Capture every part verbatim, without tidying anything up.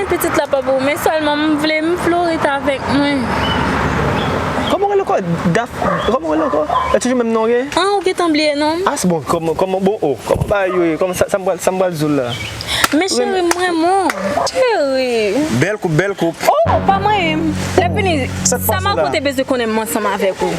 Pitit la pa pou ou, men sèlman m vle m vle w ret avèk mwen. Kòman w rele ankò? Daf, kòman w rele ankò? E toujou menm non w gen? An, ou gentan bliye non m? Ah, se bon, kòman, kòman, bon, oh, kòman bagay yo ye? Kòman sa, sa m pral, sa m pral di w la? Men cheri, m renmen w. Cheri. Bèl koup, bèl koup. Oh, pa manyen m. Lè fini, sa Marco te bezwen konnen m ansanm avèk ou.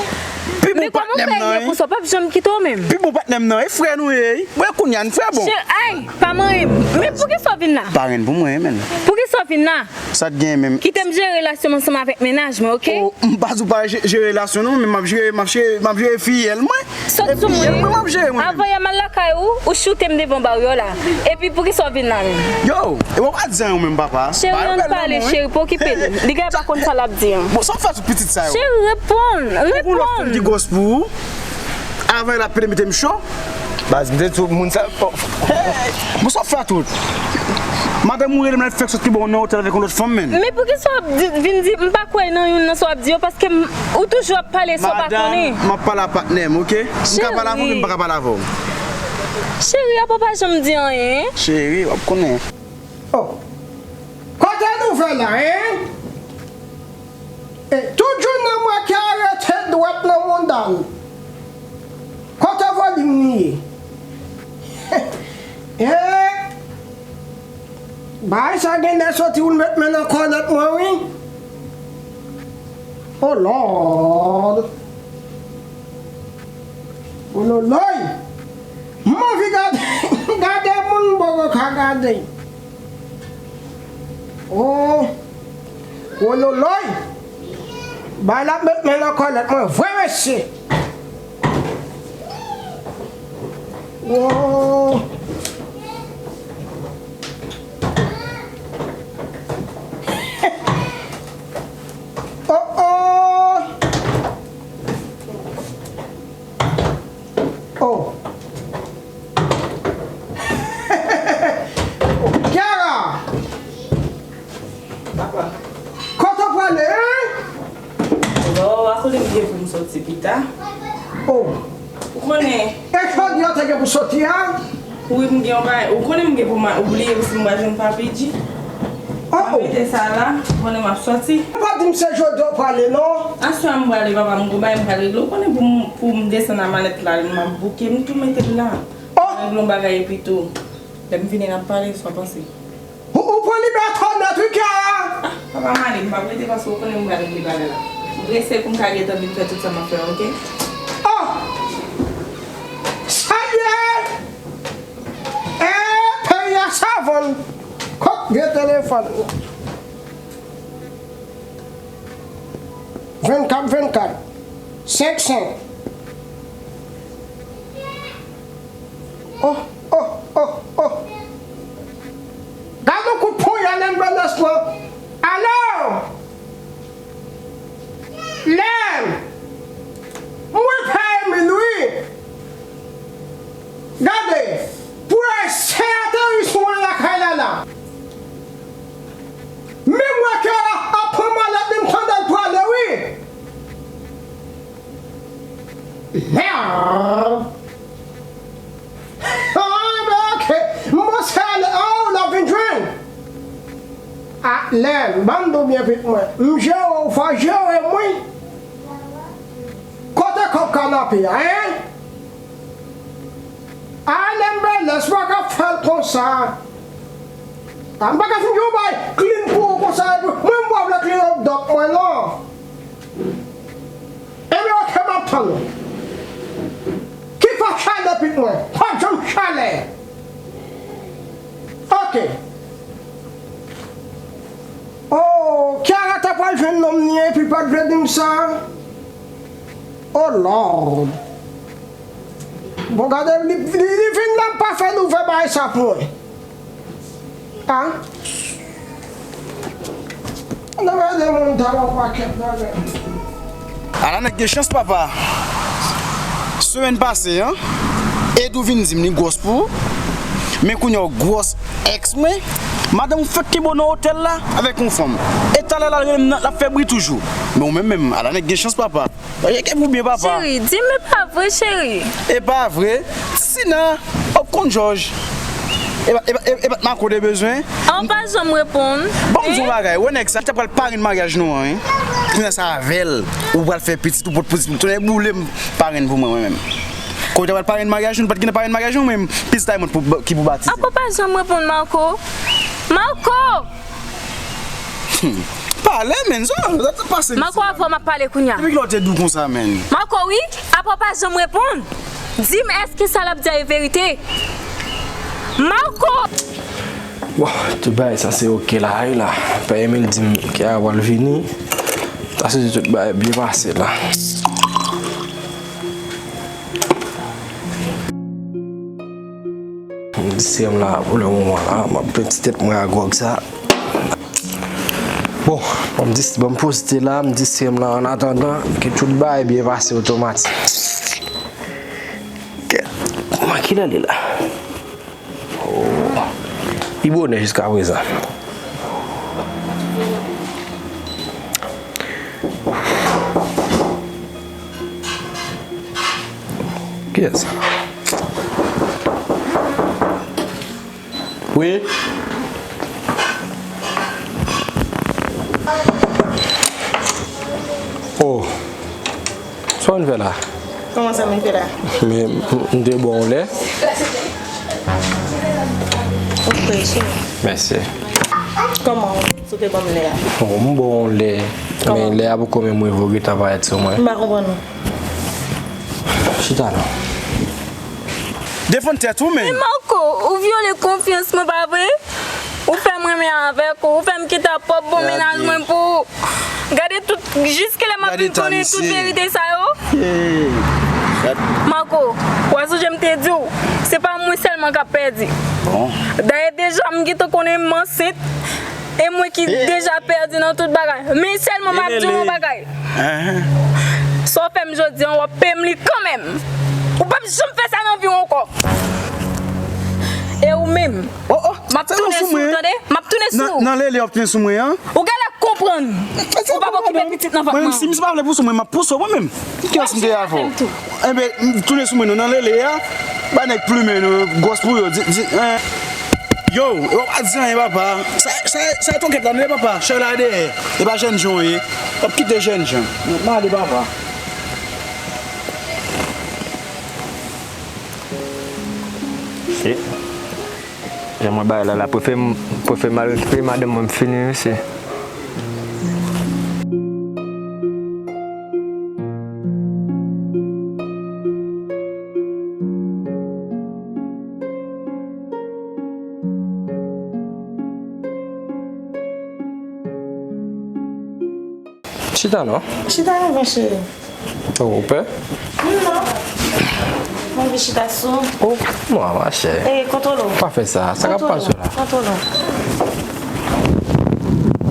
Pi bon patnè m nan, wi. Pou sa, w p ap janm kite w menm. Pi bon patnè m nan, e frè nou ye, wi. Mwen kounye a n frè bon. Cheri, ay, pa manyen m. Men poukisa w vin la? Parenn pou mwen, menn. Poukisa w vin la? Sa t gen menm? Kite m jere relasyon m ansanm avèk mennaj mwen, oke? Oh, m pa di w pa je-, jere relasyon non, men m ap jere, m ap jere, m ap jere fiyèl mwen. Sot sou mwen. Fiyèl mwen, m ap jere mwen menm. Avan yè m al lakay ou, ou choute m devan baryè la. Epi poukisa w vin la menm? Yo, e w pa di anyen menm papa. Cheri, ann pale, cheri, pa okipe l. Li gen pa konn sa l ap di an. Bon, sa w fè tout pitit sa yo? Cheri, reponn, reponn. Ou gon lòt fanm ki gwòs pou ou? Avan l ap pede mete m cho. Baz, m te di w moun sa. Bon, sa w fè a tout? Madanm ou rele m la, fèk sot li ba w nan otèl avèk yon lòt fanm, menn. Men poukisa w ap di, vin di, m pa kwè nan youn nan sa w ap di yo, paske m, ou toujou ap pale sa w pa konnen. Madanm, m ap pale a patnè m, oke? M ka pale avè w, men m pa ka pale avè w. Cheri, apa w pa janm di anyen? Cheri, w ap konnen. Oh. Kote nouvèl la, en? E tout jounen mwen ka rete dwèt nan mouda l. Kote volim li ye? E bagay sa gen lè soti ou met men nan kòlèt mwen, wi. Oh Lord. Wololoy. M anvi gade, gade moun m poko ka gade. Oh. Wololoy. Bay la met men nan kòlèt mwen vre mesye. Oh. Oh, oh. Oh. Kiara! Papa. Kote w prale, en? Bon, a kote m gen pou m soti pita. Oh. Ou konnen. E jodi a te gen pou soti a? Wi, m gen yon bagay. Ou konnen m gen pou m al, ou bliye si m pral jwenn Papi G. Oh, oh. Mete sa la, ou konnen m ap soti. Ou pa di m se jodi a w prale, non? Aswè a m prale, papa, m gon bagay m pral regle. Ou konnen pou m, pou m desann a malèt la, m ap bouke, m tou mete l la. Oh! Regle yon bagay epi tou. Lè m vini n ap pale, sa w panse? Ou, ou pran libète w nèt wi, Kiara. Ah, papa m ale, m p ap rete paske ou konnen m pral regle bagay la. M prese pou m ka gentan vin fè tout sa m ap fè, oke? Oh! Sa ye! Eh, peyi a savann. Kot vye telefòn? Vennkat vennkat. Senk senk. Oh, oh, oh, oh. Gade yon kout ponya Lèm Bèlès pran. Alo! Lèm! Mwen pa Emil, wi. Gade, prese ateri sou mwen lakay la la. Men mwen ke ap pran malèt li, m tande l prale, wi. Mèd! Ah, ben, oke. M panse ale. Oh, l ap vin jwenn. Ah, Lèm, ban m di w byen, pitit mwen. M jere w, fò w jere m, wi. Kote kòb kanape a, en? Ah, Lèm Bèlès, m pa ka fè l konsa. Ah, m pa ka fin yon bay clean pou ou konsa, epi mwen, m pa vle clean up dòk mwen, non. Ebyen, oke, m ap tann ou. Ki fè w chale pitit mwen? Pa t janm chale. Oke. Oh, Kiara ta pral jwenn nonm li epi pa t vle di m sa. Oh Lord. Bon, gade, li, li, li vin la, m pa fè l ouvè bagay sa pou mwen. Ah. Ala nèg gen chans, papa. Semèn pase an, Edou vin di m li gwòs pou ou. Men kounye a w gwòs èks mwen. Madanm ou fèk kenbe w nan otèl la avèk yon fanm. E talè l al rele m nan, l ap fè bri toujou. Men ou menm menm, ala nèg gen chans, papa. Oye, kè pou byen, papa. Cheri, di m e pa vre, cheri. E pa vre. Sina, w ap konn jòj. E pa, e pa, e pa Marco te bezwen? An pa janm reponn. Bon, m di yon bagay, wè nèg sa, li ta pral parenn maryaj nou an, wi. Kounye a sa avè l, ou pral fè pitit, ou pot pitit, tounen boule m parenn pou mwen, mwen menm. Kounye a ta pral parenn maryaj nou, li pa t gen nan parenn maryaj nou, men pitit a mwen pou, ki pou batize. Apa pa janm reponn Marco? Marco! Hmm. Pale, men, sa, sa te pase. Marco, avan m ap pale kounye a. Depi kilè w te dou konsa, men? Marco, wi, apa pa janm reponn? Di m, èske sa l ap di a e verite? Marco! Bon, tout bagay sa se oke la, wi la. Pè Emil di m ke a pral vini. Sa se tout bagay byen pase la. M di sirèm la pou le moman la, m ap plen ti tèt mwen a gwòg sa. Bon, bon, m di, bon, m poste la, m di sirèm la an atandan ke tout bagay byen pase otomatik. Kè, kòman kilè li la? Oh, li bonè jiska prezan. Kiyès sa? Wi. Oh. Sa w vin fè la? Kòman sa m vin fè la? Men, m te ba w lè. Ok, cheri. Mèsi. Kòman w sou te ban m lè a? Oh, m ba w lè. Kòman? Men lè a poko menm rive, w gentan parèt sou mwen. M pa konprann ou. Chita non. Defann tèt ou, men. Men Marco, ou vyole konfyans mwen, pa vre? Ou fè m renmen avèk ou, ou fè m kite pwòp bon mennaj mwen pou ou. Gade tout, jiskilè m ap vin konnen tout verite sa yo? Hey. Marco, w a sonje m te di w, se pa mwen sèlman k ap pèdi. Bon. Dayè deja m gentan konnen m ansent, e mwen ki deja pèdi nan tout bagay. Men sèlman m ap di w yon bagay. Sa w fè m jodi a, w ap peye m li kanmenm. Ou p ap janm fè sa nan vi w ankò. E ou menm, m ap tounen sou ou, tande? M ap tounen sou ou. Nan lele w ap tounen sou mwen an? Ou genlè konprann. Ou p ap okipe pitit nan vant mwen an. Si misye pa vle pouse mwen, m ap pouse w mwen menm. Kiyès m te ye avè w? Enben, tounen sou mwen non, nan lele a. Ba nèg plimen non, gwòs pou yo. Di, di, en. Yo, yo pa di anyen, papa. Sa, sa, sa e tòkèt la, non, papa. Chè la dèyè. E pa jènjan w ye. W ap kite jènjan. M ale, papa. E, jan mwen bay la, la, prefe m, prefe m al rekipere madanm mwen, m fini, mesye. Chita non. Chita non, mon cheri. Oh, ou pè? Non. Mwen anvi chita sou. Oh, mwa, machè. E, kontwole w. Pa fè sa. Sa k ap pase w la? Kontwole w.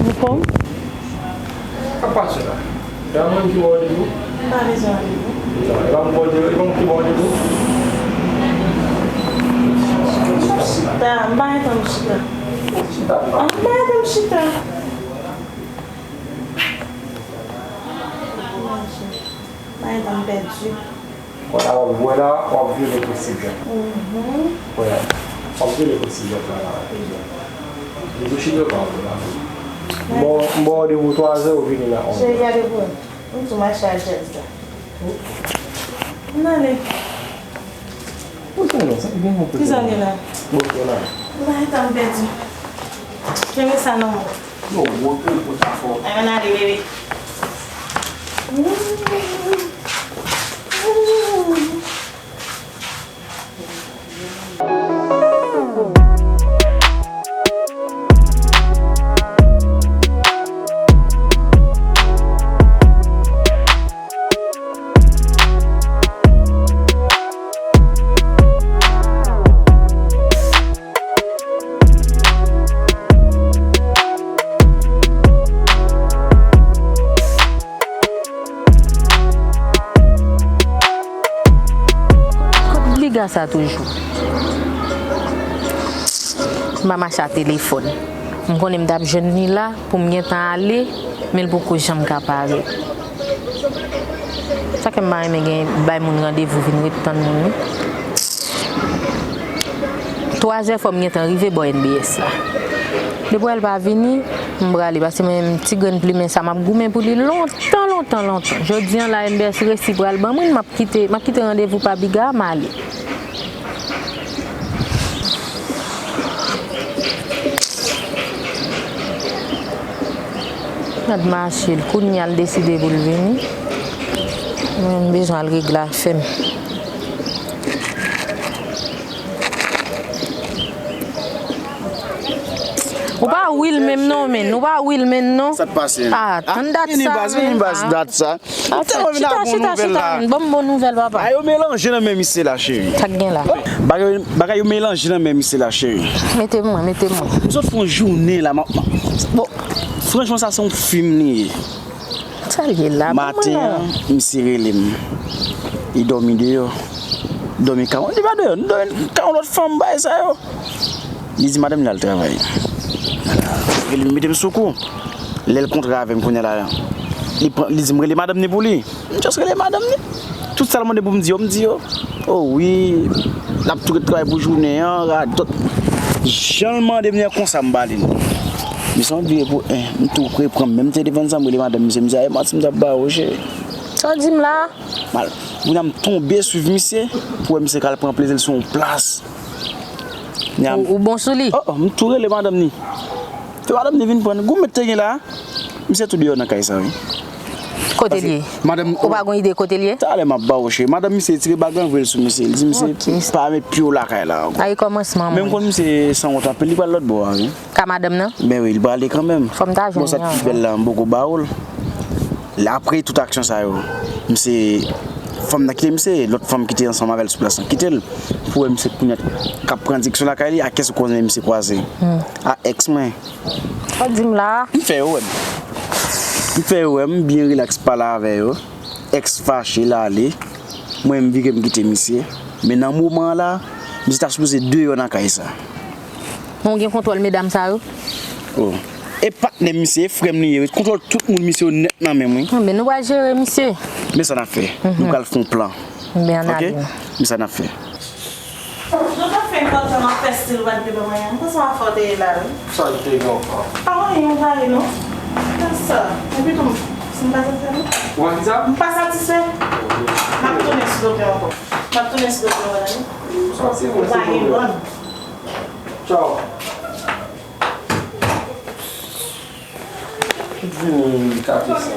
Ou fòm? Sa k ap pase w la? E pa mwen ki ba w randevou? M pa bezwen randevou. Non, e pa mwen ki ba w randevou, e pa mwen ki ba w randevou. M ap chita, m pa gentan m chita. Chita, m pa. M pa gentan m chita. Mwen gentan pèdi. Wè la, w ap, wè la, w ap vyole prensip jwèt la. Mhm. Wè, w ap vyole prensip jwèt la, la. Li tou chita pa w la. M ba w, m ba w randevou twa zè, ou vini nan onz zè. Cheri, gade pou mwen. M tou mache a jèz la. M ale. Poze non, sa gen yon poze. Kisa gen la? Bon, gen la. Mwen gentan pèdi. Kenbe sa non. Yo, gwo kou pou sa fò. Ay, ann ale, bebe. Kot Liga sa toujou? M pa mache a telefòn. M konnen m t ap jwenn li la pou m gentan ale, men l poko janm ka parèt. Sa fè m pa renmen gen bay moun randevou vin ret tann moun wi. Twazè fò m gentan rive bò N B S la. Depi w wè l pa vini, m prale, paske mwen menm ti grenn plimen sa, m ap goumen pou li lontan, lontan, lontan. Jodi a la, N B S resi pral ban mwen, m ap kite, m ap kite randevou pa Biga, m ale. Gad mache l, kounye a l deside pou l vini. Mwen bezwen al regle afè m. Ou pa will menm non, men. Ou pa will menm non. Sa t pase? Ah, tann dat sa, vini baz, vini baz, dat sa. M tèlman vin aprann nouvèl la. Ban m bon nouvèl, papa. Bagay yo melanje nan men misye la, cheri. Sa k gen la? Bagay, bagay yo melanje nan men misye la, cheri. Mete mwen, mete mwen. M sot fè yon jounen la, ma, ma, bon, franchman, sa se yon fim li ye. Sa l ye la? Maten an, misye rele m. Li dòmi deyò. Dòmi kay, li pa deyò, li dòmi kay yon lòt fanm, bagay sa yo. Li di madanm li al travay. Li mete m sou kou. Lè l kontre avè m kounye a la, li pran, li di m rele madanm ni pou li. M just rele madanm ni. Tout sa l mande pou m di yo, m di yo. Oh wi, l ap tou ret travay pou jounen an, radòt. Jan l mande m li an konsa m ba li l. Misye vire pou en, m tou pre pran menm telefòn sa m rele madanm misye, m di a e manti m t ap ba ou cheri. Sa w di m la? Mal. Kounye a m tonbe swiv misye pou wè misye k al pran plezi l sou yon plas. Ou, ou bon sou li? Oh, oh, m tou rele madanm ni. Fè madanm ni vin pran n. Goumen te gen la. Misye tou deyò nan kay sa, wi. Kote l ye? Madanm, ou pa gon ide kote l ye? Talè m ap ba ou cheri. Madanm misye tire bag lan voye l sou misye. Li di misye pa met pye w lakay la ankò. Ay kòmansman. Men m konn misye sanwont anpil, li pral lòt bò a, wi. Ka madanm nan? Ben wi, li prale kanmenm. Fò m ta jwenn li ankò. Bon, sa k pi bèl la, m poko ba ou l. Apre tout aksyon sa yo, misye, fanm nan kite misye, lòt fanm ki te ansanm avè l sou plas lan kite l. Pou wè misye kounye a k ap pran direksyon lakay li, ak kiyès ou konnen misye kwaze? A èks mwen. Sa w di m la? M fè yo wè m. M fè yo wè m, byen rilaks pale avè yo. Èks fache, l ale. Mwen, m vire, m kite misye. Men nan moman an la, misye ta sipoze deyò nan kay sa. Men w gen kontwòl medam sa yo? Oh. E patnè misye, e frè m li ye, wi. Kontwòl tout moun misye yo nèt nan men m, wi. Enben, nou pral jere misye. Men sa n ap fè. Nou pral fè yon plan. Enben, ann ale. Men sa n ap fè. Nou t ap fè enpòtan, m ap fè stil, ou pa t vle ban mwen anyen. M panse w afè w te ye la, wi. Sa l te gen ankò? Pa anyen, m pa ye non. Gad sa. Epi tou, si m pa satisfè non. Ou pa di sa? M pa satisfè. M ap tounen sou do pye w ankò. M ap tounen sou do pye w, tande. Ou pa gen bann. Tchaw. Vini kate sa.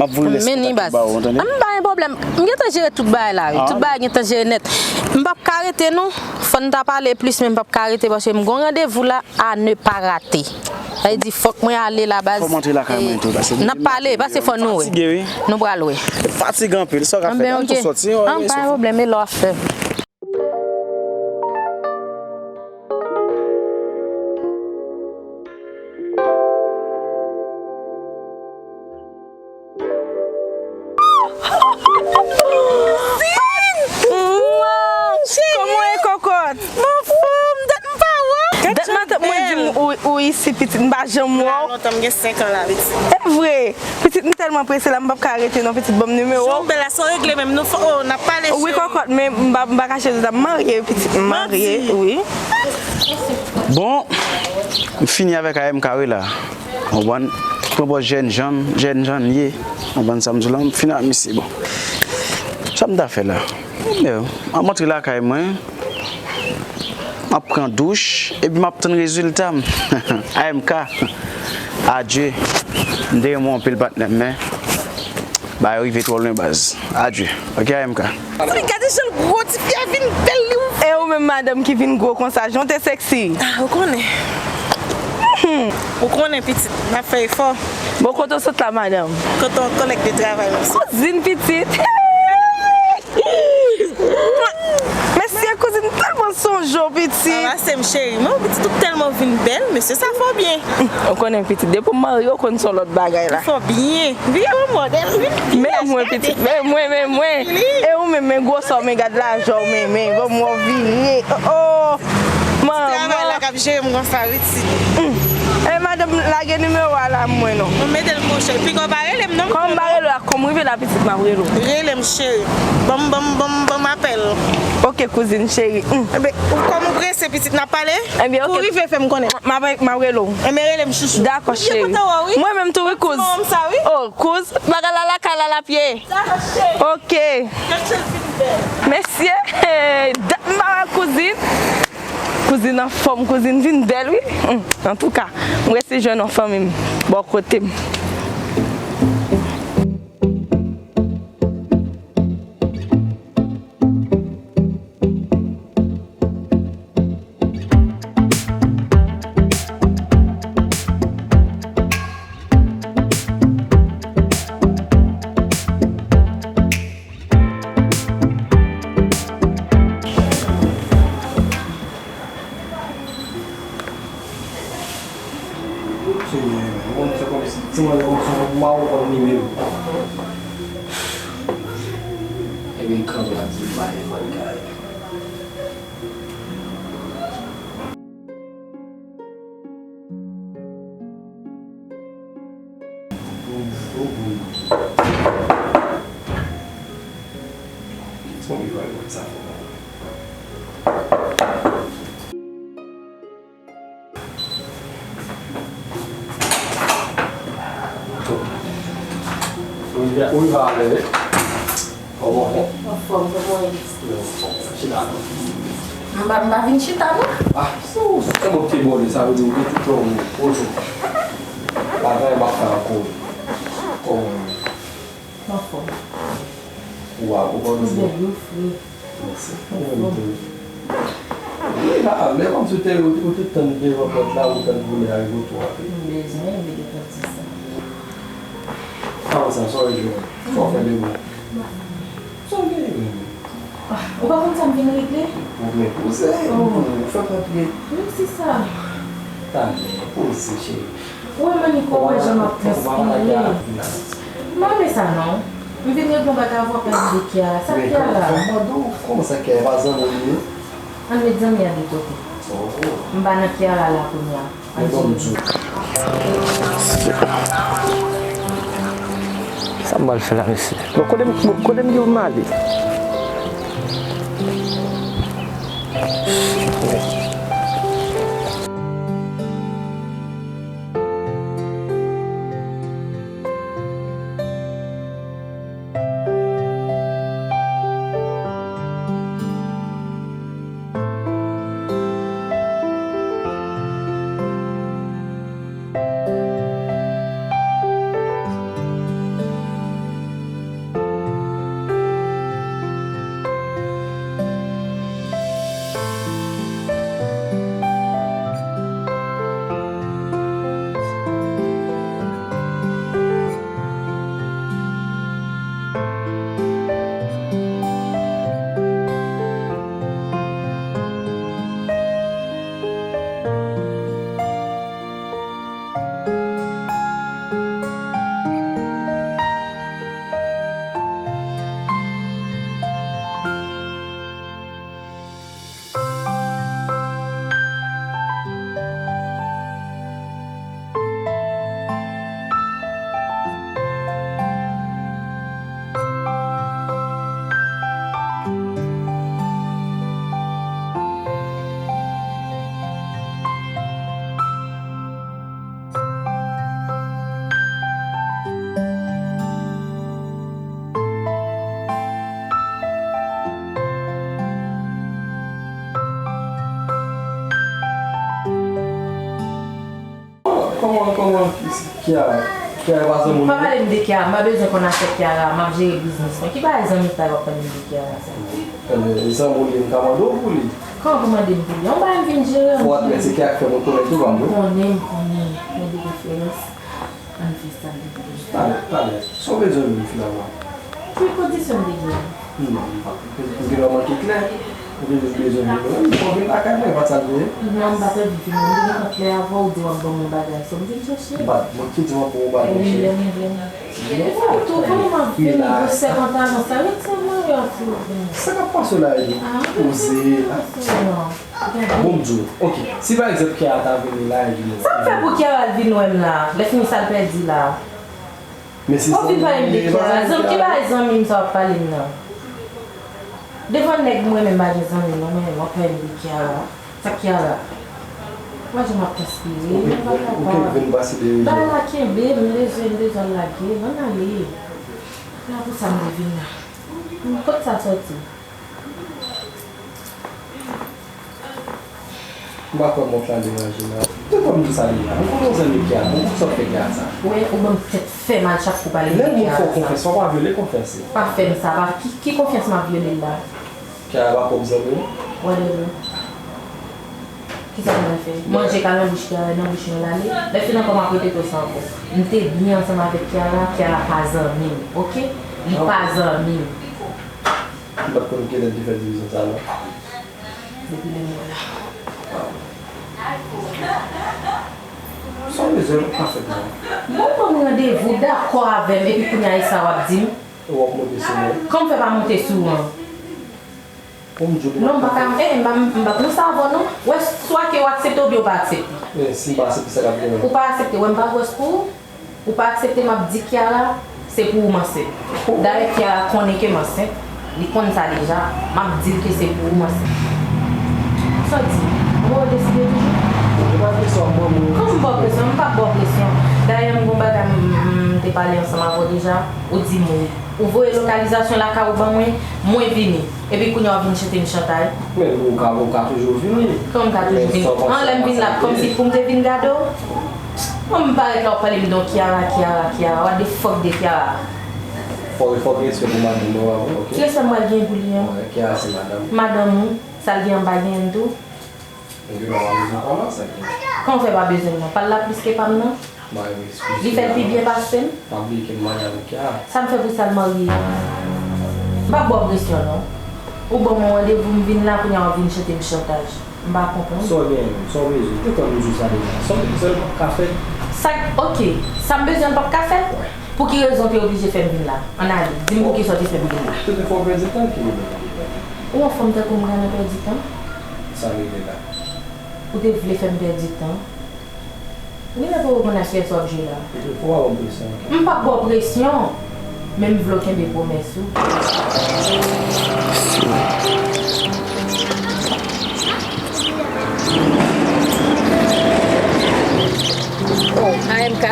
M ap voye lès kontak yo ba ou, ou tande? M pa gen pwoblèm. M gentan jere tout bagay la, wi. Tout bagay gentan jere nèt. M p ap ka rete, non. Fò n ta pale plis, men m p ap ka rete paske m gon randevou la à ne pas rater. Sa vle di, fòk mwen ale la, baz. Fò m antre lakay mwen tou, paske n ap pale, paske fò nou wè. Fatige, wi. Nou pral wè. Fatige anpil, sa w ka fè la, m tou sòti, wi, pa gen pwoblèm, e lè w ap fè. Ou isit, pitit, m pa janm wè w. Lontan, m gen senk an la, pitit. E vre. Pitit, m tèlman prese la, m p ap ka rete non, pitit, ban m nimewo w. Jan w bèl la, sa w regle menm, nou fò, oh, n ap pale, cheri. Wi, kòkòt, men m pa, m pa kache tout sa, m marye, pitit, m marye, wi. Bon, m fini avèk A M K wi la. Ou konprann? Pran pòz jènjan, jènjan l ye. Ou konprann sa m di w la? M fini ak misye, bon. Sa m ta fè la? M ap montre lakay mwen. M ap pran douch, epi m ap tann rezilta m. A M K, adye. M te renmen w anpil, patnè m, men bagay yo rive twò lwen, baz. Adye. Oke, A M K. Gade jan l gwo, tifi a vin bèl, li ouvè. E ou menm, madanm, ki vin gwo konsa, jan w te seksi. Ah, ou konnen. Ou konnen, pitit, n ap fè efò. Bon, kote w sot la, madanm? Kote yon kòlèg de travay, mwen sot. Kouzin pitit. Mesye, kouzin tèlman sonje w, pitit. Anbrase m, cheri. Men w pitit, ou tèlman vin bèl, mesye, sa fè w byen. Ou konnen, pitit, depi w marye, w konn se yon lòt bagay la. Fè w byen. Vire yon modèl, wi. Men mwen, pitit, men mwen, men mwen. E ou menm, men gwosè w, men gad lajè w, men, men, ban m wè w vire. Oh, oh. Manman. Travay la k ap jere m konsa, wi, ti. E madanm, lage nimewo a la mwen non. Mwen mete l kouche. Piga w pa rele m non. Kòm m pa rele w la, kòm m rive la, pitit, m ap rele w. Rele m, cheri. Ban m, ban m, ban m, ban m apèl. Oke, kouzin cheri. Enben, ou kòm ou prese, pitit, n ap pale. Enben, oke. Kou rive, fè m konnen. M ap, m ap rele w. Enben, rele m, chouchou. Dakò, cheri. Mwen menm tou, wi, kouz. Mwen sa, wi. Oh, kouz, bagay la lakay la, l ap ye. Dakò, cheri. Oke. Mesye, dat m pa wè kouzin. Kouzin anfòm, kouzin vin bèl, wi. Hmm, antouka, m resi jwenn yon fanmi m bò kote m. Senyè, men, ou konn fè kòmsi ti manzè konn se yon mawon konn li menm. Ebyen, kanpe ap di m pa gen fòl kay. Ou rive avè, wi. Kòman w fè? Anfòm, kòman w ye? Anfòm. Chita non. M pa, m pa vin chita non. Ah, se ou, se mwen ki te bòle, sa vle di ou gen tout tan ou poze. Pa gen anyen m ap fè ankò. Kòman w ye? Anfòm. Ou a, ou konn di. Ou bèl, ou fre. Mèsi. Ou menm tou. Wi, a, men kòmsi ou te, ou te tann devan pòt la, ou tann pou lè a rive ou tou antre. M bezwen, m te gentan di sa. Kòman sa, sa w jwenn? Sa w fè de bon? Sa w genyen menm? Ah, ou pa konn sa m vin regle? Ou vin poze, ou fè papye. Wi, se sa. Talè, poze, cheri. Ou wè mannik ou, ou wè jan m ap transpire. M pa renmen sa non. M vin regle yon bagay avè w, ap pale de Kiara. Sa Kiara? Fò m mande w, kòman sa Kiara? E pa zanmi w li ye? Ann met zanmi a de kote. M pa nan Kiara la kounye a. Men bon, m di w. Sa m pral fè la, mesye? Bon, kote m, kote m di w m ale? Kòman, kòman, Kiara? Kiara pa zanmi w non? Pa pale m de Kiara, m pa bezwen konn afè Kiara, m ap jere biznis mwen. Ki bagay zanmi sa yo ap pale m de Kiara sa? Zanmi w li, m ka mande w pou li. Kòman pou mande m pou li? Yon bagay m vin jere. Fò admèt se Kiara k fè mwen konèt ou, pa vre? M konnen, m konnen. Men de referans. Ann fè sa m te pou fè. Talè, talè. Sa w bezwen menm finalman? Ki kondisyon m te gen? Non, m pa, m gen lè w manke klè. Ou te jis bezwen vin wè m. Fò w vin lakay mwen, e pa t sa l te ye? Non, m pa t anvi vin wè w. M te gentan klè avè w, ou di w ap ban m yon bagay. So, m vin chèche. M pa t, mwen ki di w ap ban w yon bagay, cheri. Lè m vin. Tou, konnen m ap vin, gwosè pantalon sa, retire m anlè, silvouplè. Sa k ap pase w la, Edi? Poze, a. Bon, m di w, ok, si pa egzanp Kiara ta vini la, Edi, sa m fè pou Kiara al vin wè m la? Lè fini sa l pèdi la. Men se zanmi w, e pa zanmi Kiara. Zanmi, ki bagay zanmi m sa w ap pale m nan? Devan nèg m renmen m pa gen zanmi non, men w ap pale m de Kiara. Sa Kiara? Mwen jan m ap transpire, mwen pa kapab. Bagay la kenbe, m bezwen, m bezwen lage, ann ale. Se pa pou sa m te vin la. Kot sa soti? M pa kwè mòf la deranje nan. Te kwè m di sa deja. M konnen w zanmi Kiara, bon, poukisa w fè Kiara sa? Wè, ou ban m tèt fè mal chak kou w pale m de Kiara sa. Lè moun fè w konfyans, fò w pa vyole konfyans li. Pa fè m sa, pa, ki, ki konfyans m ap vyole la? Kiara pa pwòp zanmi w? Whatever. Kisa m pral fè? Manje ka nan bouch Kiara, nan bouch mwen l ale. Lè fin ankò m ap repete w sa ankò. M te byen ansanm avèk Kiara, Kiara pa zanmi m, ok? Li pa zanmi m. M pa t konn kilè n te fè divizyon sa a non. Depi lè m wè la. Sa w bezwen, pa fè byen. Bon, ban m randevou, dakò avè m, epi kounye a e sa w ap di m? Ou ap monte sou mwen. Kòman m fè pa monte sou ou an? Ou m di w pou... Non, m pa ka, eh, m pa, m pa pou sa avè w non. Wè, swa ke w aksepte oubyen w pa aksepte. Men si m pa aksepte, sa k ap gen menm? Ou pa aksepte, wè m pa gwòs pou ou. Ou pa aksepte, m ap di Kiara, se pou ou m ansent. Dayè, Kiara konnen ke m ansent. Li konn sa deja. M ap di l ke se pou ou m ansent. Sa w di? Ou deside toujou? Ou pa presyon, m ban m... Kòman m ba w presyon? M p ap ba w presyon. Dayè, m gon bagay m, m te pale ansanm avè w deja. Ou di m ou, ou voye lokalizasyon lakay ou ban mwen, mwen vini. Epi kounye a w vin chante m chantaj. Men ou ka, ou ka toujou vini. Kòman m ka toujou vini? An, lè m vin la, kòmsi pou m te vin gade w? Kòman m parèt la w ap pale m de yon Kiara, Kiara, Kiara? What the fuck de Kiara? Fò, fò gen respè pou madanm mwen, ok? Ki respè m pral gen pou li an? Kiara se madanm. Madanm ou, sa l gen an m pa genyen l tou? Ou gen dwa pa bezwen pa w nan sa ki. Kòman w fè pa bezwen m nan? Pa l la plis ke pa m nan? Li fè l pi byen pase m? Pa bliye ke m marye avèk Kiara. Sa m fè pou sa l marye? M p ap ba w presyon non. Ou ban m yon randevou, m vin la, kounye a w vin chante m chantaj. M pa konprann. Sa w gen, sa w bezwen? Te kwè m di w sa deja. Sa w bezwen, m p ap ka fè. Sa, ok. Sa m bezwen, m p ap ka fè? Wi. Pou ki rezon w te oblije fè m vin la? Ann ale, di m poukisa w te fè m vin la. Tout fwa w pèdi tan ki ou nan pèdi tan. Ou yon fanm tankou m ka nan pèdi tan? Sa rive la. Ou te vle fè m pèdi tan? Genlè pou ou konn asyè sa w ap jwe la. Ou pa ban m presyon, ok? M p ap ba w presyon, men m vle w kenbe pwomès ou. Oh, A M K.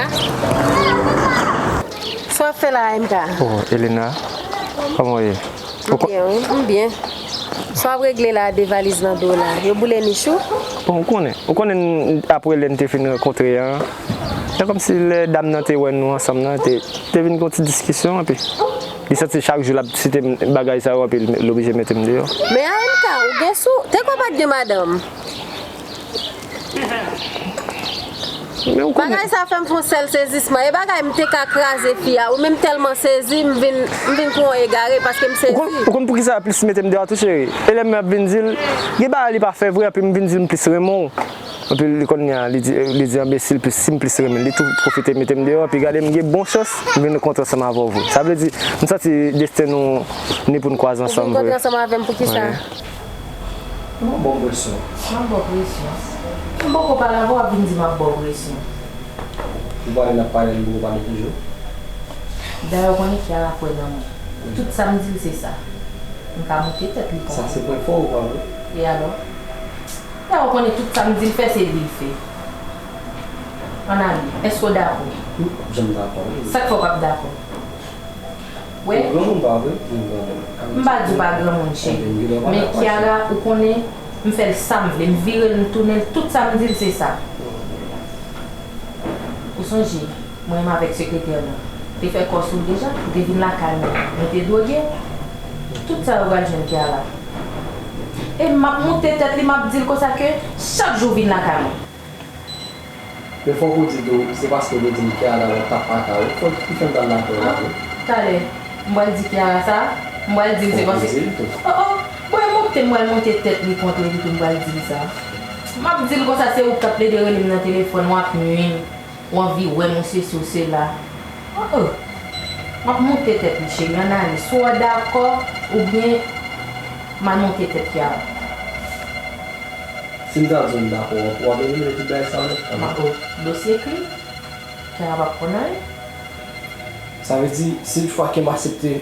Sa w ap fè la, A M K? Oh, Elena, kòman w ye? M byen, wi, m byen. Sa w ap regle la de valiz nan do w la? Yo boule nich ou? Bon, ou konnen, ou konnen apre lè n te fin rankontre an, se kòmsi lè dam nan te wè nou ansanm nan, te, te vin gen yon ti diskisyon, epi li santi chak jou l ap site m, bagay sa yo, epi l, l oblije mete m deyò. Men A M K, ou gen sou, te kwè w pa t gen madanm? Men ou konnen. Bagay sa fè m fè yon sèl sezisman. E bagay m te ka kraze fi a. Wi, men m tèlman sezi, m vin, m vin kou yon egare paske m sezi. Ou konn, ou konn poukisa l plis mete m deyò tou, cheri? E lè m ap vin di l, gen bagay li pa fè vre, epi m vin di l m plis renmen w. Epi li kounye a, li di, li di enbesil plis, si m plis renmen l, li tou pwofite mete m deyò, epi gade m gen bon chans, m vin rankontre ansanm avè w vre. Sa vle di, m santi desten nou ni pou n kwaze ansanm vre. Ou vin rankontre ansanm avè m poukisa? Wi. M ap ba w presyon. M ap ba w presyon? M poko pale avè w, w ap vin di m ap ba w presyon. Ou pale, n ap pale, n poko pale toujou. Dayè, w konnen Kiara kwè nan mwen. Tout sa m di l, se sa. M ka moute tèt li konsa. Sa se pwen fò ou pa vre? E alò? Dayè, w konnen tout sa m di l fè, se li l fè. Ann ale. Èske w dakò? M p ap janm dakò, wi. Sa k fè w p ap dakò? Wè. Ou granmoun pa vre? M granmoun. M pa di w pa granmoun, cheri. Men Kiara, ou konnen, m fè l sa m vle, m vire l, m tounen l, tout sa m di l, se sa. Sonje, mwen menm avèk sekretè mwen te fè kò sou l deja, li te vin lakay mwen, nou te dwoge. Tout sa yo pral jwenn Kiara. E m ap moute tèt li, m ap di l konsa ke chak jou vin lakay mwen. Men fòk ou di tou, se paske w te di m Kiara t ap paka wi. Fòk ki fè m t al lakay w la tou. Talè, m pral di Kiara sa, m pral di l se paske. Fòk ou di l tou. Oh, oh, mwen moute, m pral moute tèt li kont li tou, m pral di l sa. M ap di l konsa se ou k t ap plede rele m nan telefòn, w ap nwi m. Ou anvi wè m, ou sesi, ou sela. Oh, oh. M ap moute tèt li, cheri, ann ale. Swa w dakò, oubyen m al moute tèt Kiara. Si m ta di w m dakò, w ap, w ap elimine tout bagay sa yo nèt kanmenm. M ap, oh, dosye kle. Kiara p ap konn anyen. Sa vle di, si toutfwa ke m aksepte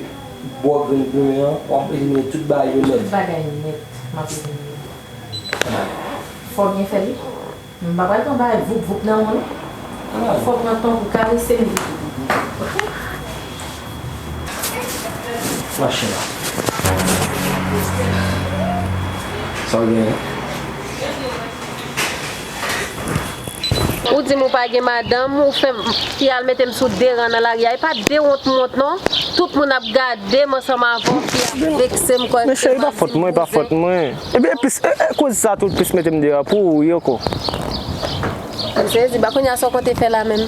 ba w grenn plimen an, w ap elimine tout bagay yo nèt. Tout bagay nèt, m ap elimine. Ann ale. Fò w byen fè li. M pa pral pran bagay voup voup nan men w non. Ann ale. Fò w pran tan pou w karese m vit vit. Oke? Machin la. Sa w gen? Ou di m ou pa gen madanm, ou fè m, ki al mete m sou de ran nan lari a. E pa de wont m wont non. Tout moun ap gade m ansanm avè w, ki ap vekse m, kwè. Men cheri, pa fòt mwen, pa fòt mwen. Ebyen, plis, e, e, koze sa tou plis mete m deyò pou ou wi ankò. M sezi, ba kounye a sa w konte fè la menm?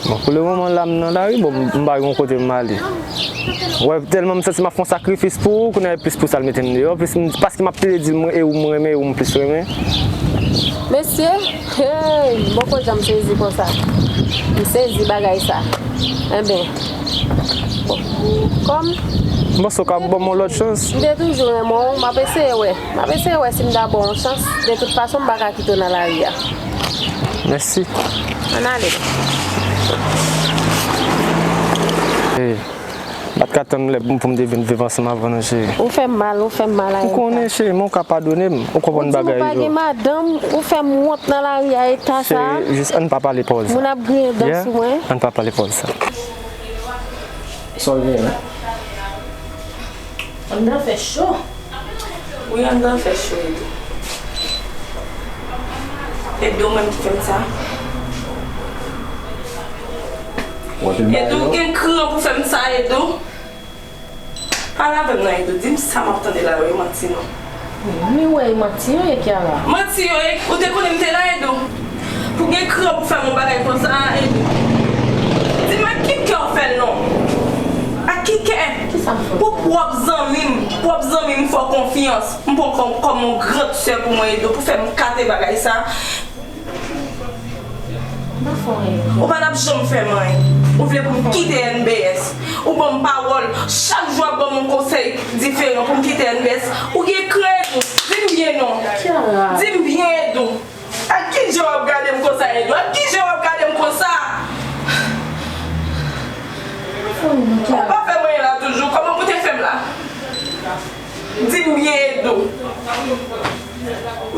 Bon, pou le moman la, m nan lari, bon, m, m pa gen yon kote m ale. Wè, tèlman m santi m ap fè yon sakrifis pou ou, kounye a e plis pou sa l mete m deyò, plis m, paske m ap plede di l mwen, e ou m renmen, e ou m plis renmen. Mesye, hey, m poko janm sezi konsa. M sezi bagay sa. Enben, bon, kòm. M panse w ka ban m yon lòt chans. M te toujou renmen w, m ap eseye wè. M ap eseye wè si m ta ba w yon chans. De tout fason, m pa ka kite w nan lari a. Mèsi. Ann ale. Hey, m pa t ka tann lè pou m te vin viv ansanm avè w non, cheri. Ou fè m mal, ou fè m mal anpil. Ou konnen, cheri, men w ka padone m. Ou konprann bagay yo. Ou di m ou pa gen madanm, ou fè m wont nan lari a eta sa. Cheri, jis ann pa pale pawòl sa. Moun ap griyen dan sou mwen. Ann pa pale pawòl sa. Sa w gen an? Anndan fè cho. Wi, anndan fè cho, Edo. Edo, mwen ki fè m sa. Edo, ou gen kran pou fè m sa, Edo. Pale avè m non, Edo. Di m sa m ap tande la yo, e manti non. Wi, wè, e manti yo ye, Kiara. Manti yo ye, ou te konnen m te la, Edo. Pou gen kran pou fè m yon bagay konsa, Edo. Di m ak ki kè w fè l non? Ak ki kè? Kisa m fè w? Pou pwòp zanmi m, pwòp zanmi m fè w konfyans. M pran kòm, kòm yon gran sè pou mwen, Edo, pou fè m kate bagay sa. Ou pa t ap janm fè m anyen. Ou vle pou m kite N B S. Ou ban m pawòl. Chak jou w ap ban m yon konsèy diferan pou m kite N B S. Ou gen kran, Edo. Di m byen non. Di m byen, Edo. Ak ki je w ap gade m konsa, Edo? Ak ki je w ap gade m konsa? Ou pa fè m anyen la toujou. Kòman pou te fè m la? Di m byen, Edo.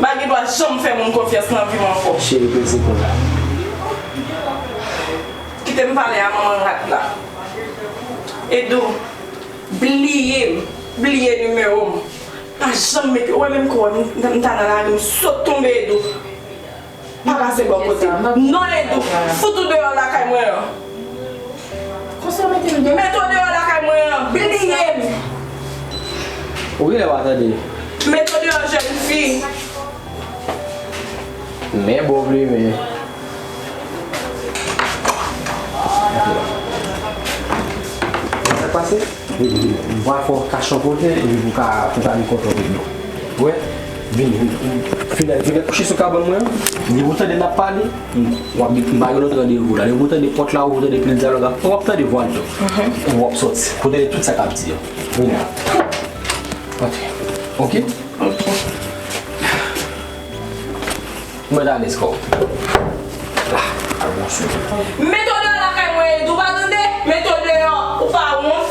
M pa gen dwa janm fè moun konfyans nan vi m ankò. Cheri, peze pou la. Kite m pale a manman rat la. Edo, bliye m. Bliye nimewo m. Pa janm mete, ou wè menm kò m, m ta nan lari, m sot tonbe, Edo. Pa pase bò kote m. Non, Edo, fout ou deyò lakay mwen an. Konsa mete m deyò. Mete w deyò lakay mwen an, bliye m. Ou genlè pa tande. Mete w deyò, jèn fi. Men bon vle men. Sa k pase? Vini, vini. M pral fè w kache yon kote, epi pou w ka, pou w ka vin kontre avèk nou. Wè, vini, vini. Vini, vini kouche sou kabann mwen an. Depi w tande n ap pale, m, w ap, m ba yo lòt randevou la. Depi w tande pòt la ouvri, w tande pil dyalòg ap fè, w ap tande vwa l tou. W ap soti. Pou w tande tout sa k ap di an. Vini. Antre. Oke? Oke. Mwen ta alèz kò w. La, al bon sou. Mete w deyò lakay mwen, Edo, ou pa tande? Mete w deyò, ou pa wont?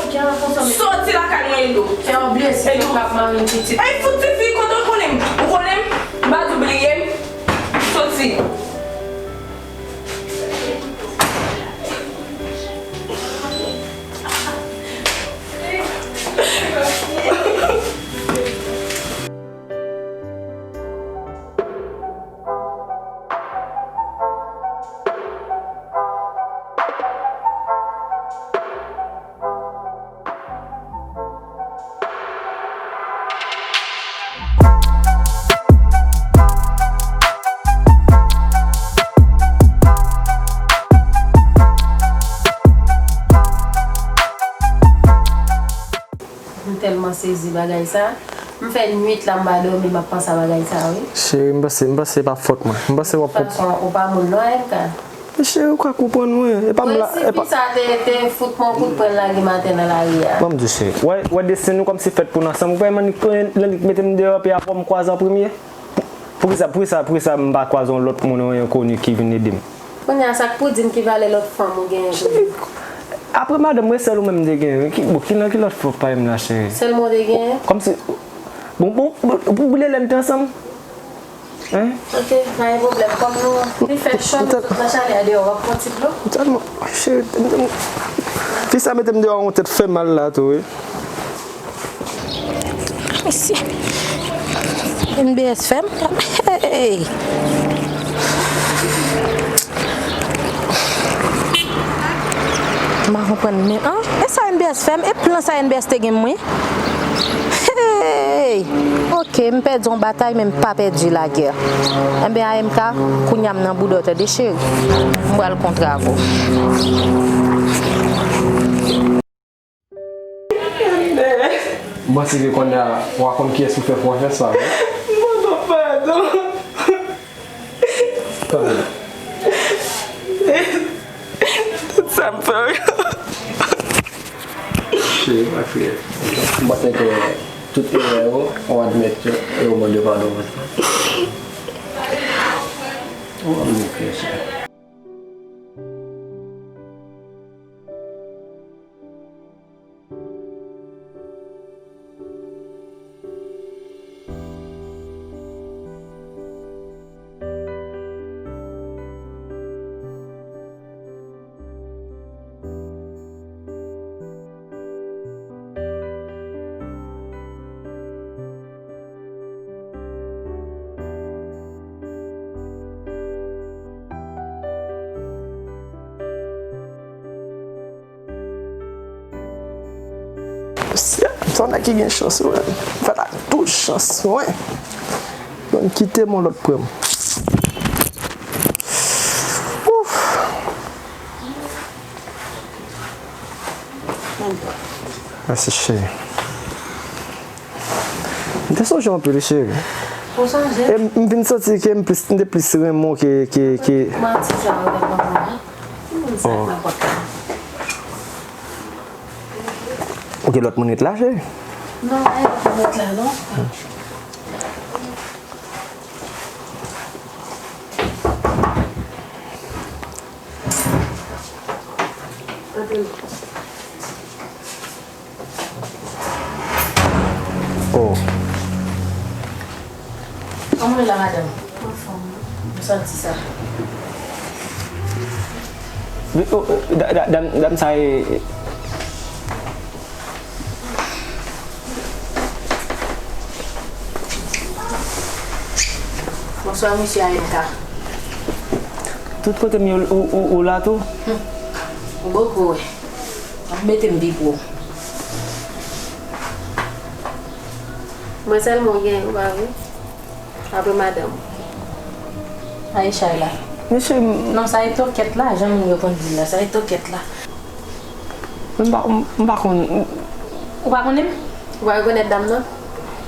Soti lakay mwen, Edo. Fè w bliye si yo k ap mari m pitit. Ey, fout tifi, kote w konnen m? Ou konnen m? M pa di w bliye m. Soti. Sezi bagay sa. M fè nwit la m pa dòmi, m ap panse a bagay sa, wi. Cheri, m panse, m panse se pa fòt mwen. M panse w ap konp- Fason, ou pa moun non, M K. Cheri, ou ka konprann mwen. E pa m la, e pa Prensipis sa te, te fout mwen kout pran lage maten nan lari a. Ban m di w, cheri. Wè, wè desten nou kòmsi fèt pou n ansanm. Ou pa wè Lannik, Lannik mete m deyò, epi apre w m kwaze an premye. Poukisa, poukisa, poukisa m pa kwaze yon lòt moun, yon enkoni ki vin ede m? Kounye a, sa k pou di m ki valè lòt fanm ou genyen toujou? Apre madanm mwen, sèl ou menm m te genyen. Ki, bon, ki nan ki lòt fanm pa m la, cheri? Sèl mwen w te genyen? Kòmsi, bon, bon, bon, pou boule lè n te ansanm. Hein? Ok, pa gen pwoblèm. Kòm nou, li fè cho, nou tout nan chalè a deyò, w ap pran ti dlo? Tèlman, cheri, fi sa mete m deyò yon tèt fè mal la tou, wi. Mesye, M B S fè m. Hey. M pa konprann menm. An? E sa M B S fè m? E plan sa M B S te gen mwen? Hey! Ok, m pèdi yon batay, men m pa pèdi lagè. Enben, A M K, kounye a m nan bouda w, tande cheri. M pral kontre avè w. M panse ke kounye a, w a konn kiyès ou fè konfyans la, wi. M pran padon. Tande. Tout sa m fè w yo. Cheri, pa kriye. M panse ke tout erè yo, ou admèt yo, e ou mande padon pou sa. Ou pa bezwen kriye, cheri. Mesye, sa nèg ki gen chans, wi. Fè la tout chans, wi. Bon, kite m yon lòt pran. Ouf. Mèsi, cheri. M te sonje w anpil, cheri. Ou sonje? E m, m vin santi ke m plis, m te plis renmen w ke, ke, ke Manti sa ou te konn mwen. Moun sa nan pòt la. Ou gen lòt moun ret la, cheri? Non, pa gen lòt moun ret la, non. Antre. Oh. Kòman w ye la, madanm? Anfòm, wi. M santi sa. Wi, oh, da-, da-, dam, dam sa e, Bonswa, mesye A M K. Tout kote m ye, ou, ou, ou la tou? Hum. Ou bòkò wè. W ap mete m pi pwòp. Mwen sèlman w genyen, ou pa vre? Apre madanm ou. Aisha la. Mesye, m- Non, sa e tokèt la, jan moun yo konn di l la, sa e tokèt la. M pa, m, m pa konn. Ou pa konnen m? Ou pa rekonèt dam nan?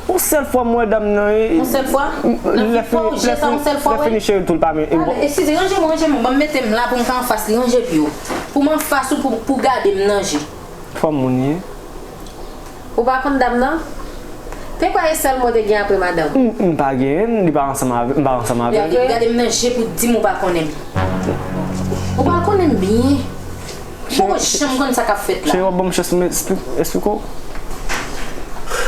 Yon sèl fwa m wè dam nan, e, Yon sèl fwa? Nan lè vi pa w, fini, je lè sa, yon fini, sèl fwa, lè wè. Fini cheri tou l pa men. Gade, eskize, ranje mwen, ranje mwen. Ban m mete m la pou m ka anfas li, ranje pye w. Pou m anfas ou, pou, pou gade m nan je. Fanm moun ye. Ou pa konn dam nan? Te kwè e sèl mwen te gen apre madanm? M, m pa genyen l, li pa ansanm avè, m pa ansanm avè l. Gade, gade m nan je pou di m ou pa konnen m. Ou pa konnen m byen. Ou poko janm konn sa k ap fèt la. Cheri, w ap ban m chans m espli-, esplike w?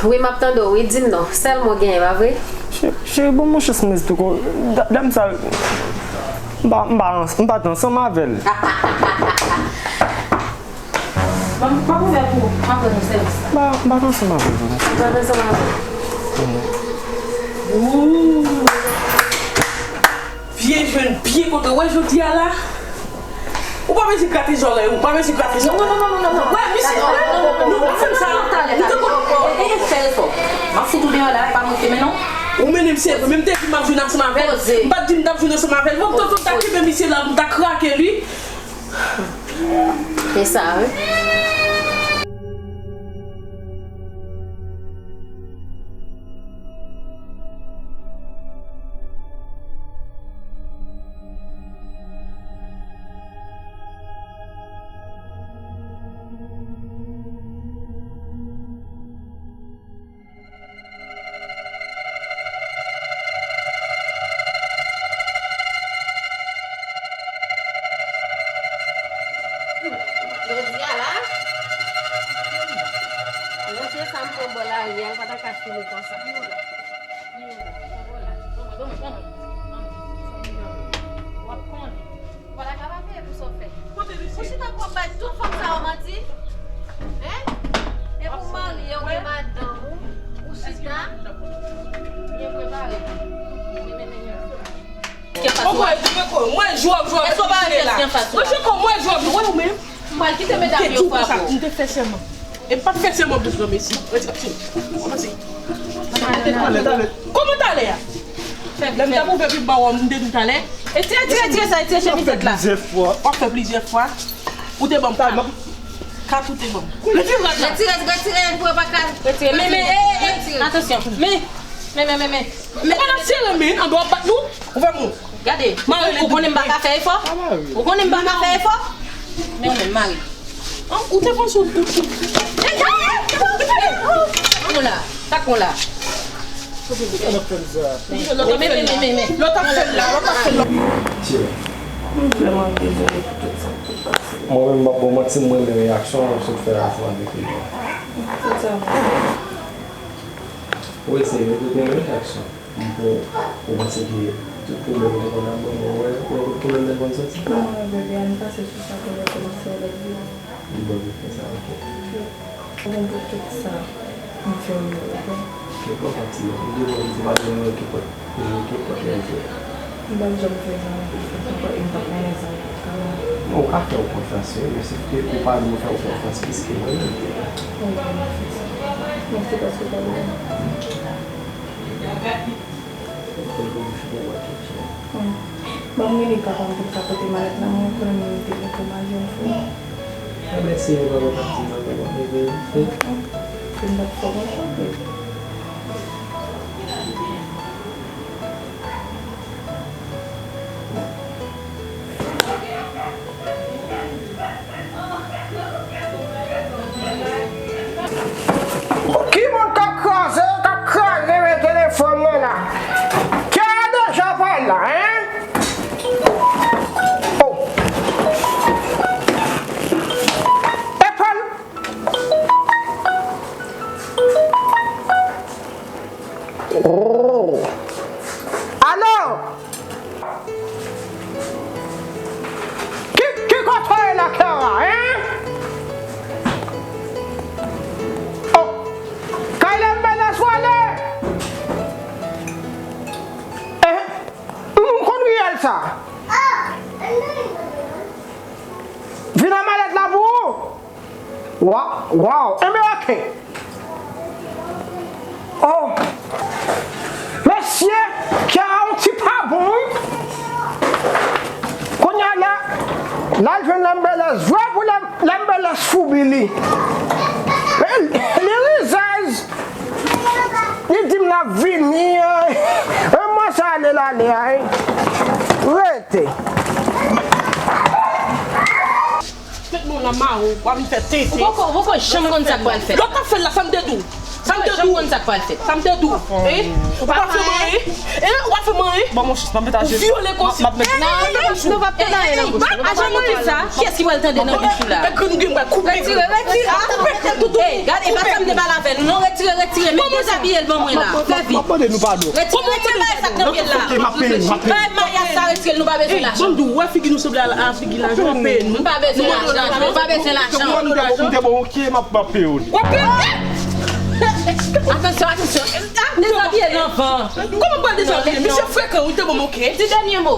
Wi, m ap tande w, wi, di m non. Sèl mwen w genyen, pa vre? Che-, cheri, ban m yon chans m esplike w. Da-, dam sa, m pa, m pa, m pa t ansanm avè l. Bon, m ap ouvè pou w, m ap rann ou sèvis la. M pa, m pa t ansanm avè l, Vanessa. M pa t ansanm avè l. Ooh. Vye jèn, byen kote, w wè jodi a la? Ou pa bezwen grate zòrèy ou, ou pa bezwen grate zòrèy. Non, non, non, non, non, non. Wè, misye, non, non, non, non, nou pa fè sa. Talè, talè, talè. E, e, fè efò. M ap fout ou deyò la, e pa mwen ki te mennen w. Ou mennen m, se vre, men m te di m ap jwenn ansanm avè l. Poze. M pa t di m t ap jwenn ansanm avè l. Bon, tonton, m ta kenbe misye la, m ta krake li. E sa, wi. Jodi a la, mesye sa m pran bò lari a, l pa ta ka fini konsa. W ap konnen. Ou pa ta ka pa peye pou sa w fè. Ou chita pou w ap bay tout fanm sa yo manti? Hein? E pou w marye, ou gen madanm ou, ou chita byen prepare. Mwen jwe w ap jwe ap jwe la. Mwen jwe w ap jwe ou menm. M pral kite medam yo frape w. M te fè sèman. E m pa t fè sèman pou pran mesye. Kòmanse. Kòman talè a? Lè m t ap ouvè pi ba w, m te di w talè. Etire, etire, etire sa, etire chemizèt la. W ap fè plizyè fwa. Ou te ban m kat. Kat ou te ban m. Retire rad la. Retire, retire, pou yo pa ka retire. Men, men, e, e, e, atansyon. Men, men, men, men, men. Ou pa nan sere men, anba w ap bat nou. Ou fè mou. Gade, ou konnen m pa ka fè efò? Ou konnen m pa ka fè efò? Men ou menm, mari. An, ou te panse ou, ou, ou. Ey, ey, ey, ey, ey. Sa k on la? Sa k on la? Men, men, men, men, men. Lòt ap fè l la, lòt ap fè l la. Mwen vrèman dezole pou tout sa k te pase. Mwen menm, m p ap ba w manti, m renmen reyaksyon w sot fè a avèk li. Tout sa. Wi, se vre, tout yon reyaksyon. M pou, ou panse ke tout pwoblèm ou te konn ap ban mwen, ou wè, ou wè kot pwoblèm nan konn soti? Mwen wè bebe a, n pase sou sa pou nou kòmanse yon lòt vi. Li ban nou fè sa, ok. Ou konn pou tout sa, m fè w yo, ok? Ke pòt ap ti, m te wè li te pa janm wè ke pòt, ke pòt lè l fè. M p ap janm fè sa ankò, e m p ap renmen sa ankò. Non, ou ka fè w konfyans, wi, men sèf ke ou pa dwe fè w konfyans plis ke mwen menm. Wi, mwen fè sa. Mèsi paske w pale avè m. Ban m rele papa m pou l ka pote malèt la, mwen konnen mwen te gen pou m al jwenn frè m. Enben, si yo pa konn ap di nan men mwen, enben, se. Pou m pa t fò konn chante. Ki moun k ap kraze, k ap kraze men telefòn nan la? Kè a deja pral la, en? Oh. Epal. Oh. Alo? Ki, ki kote w ye la, Clara, en? Oh, kay Lembèlès w ale? Eh, m konn riyèl sa. Vin an malèt la pou ou. Wa-, waw, enben, ok. Oh, mesye, kè a yon ti pa bon, wi. Kounye a la, l al jwenn Lembèlès vre pou Lem-, Lembèlès foubi li. Men, li rizèz. Li di m l ap vini, en. Men mwen sa ale l ale a, en. Rete. Tèt mwen la mare, w ap vin fè tenten. Ou poko, ou poko janm konn sa k pral fèt. Lè w t ap fè l la, sa m te di w? Sa m te di w? Ou poko janm konn sa k pral fèt. Sa m te di w? Hein? Ou pa fè m anyen? Hein? Ou pa fè m anyen? Ban mwen chans, m ap met a jenou. Ou vyole konsi. M ap met. Non, non, non, nou p ap tande anyen nan bouch ou. A jan mwen di sa, kiyès ki pral tande nan bouch ou la? Retire, retire. Ey, gade, e pa sa m te pale avè nou, non, retire, retire. Men dezabiye l ban mwen la. Fè vit. M ap mande nou padon. Retire, retire bagay sa k nan pye l la. Ok, m ap peye, m ap peye. Bagay mayas sa, retire l, nou pa bezwen lajan. Ban m di w, ou wè figi nou sanble a, a figi lajan, w ap peye nou. Nou pa bezwen lajan, nou pa bezwen lajan. M te bon, ok, m ap, m ap peye w li. W ap peye m? Atansyon, atansyon. Dezabiye l anvan. Kòman m pral dezabiye? Misye frekan, wi, te bon, ok. Di dènye mo.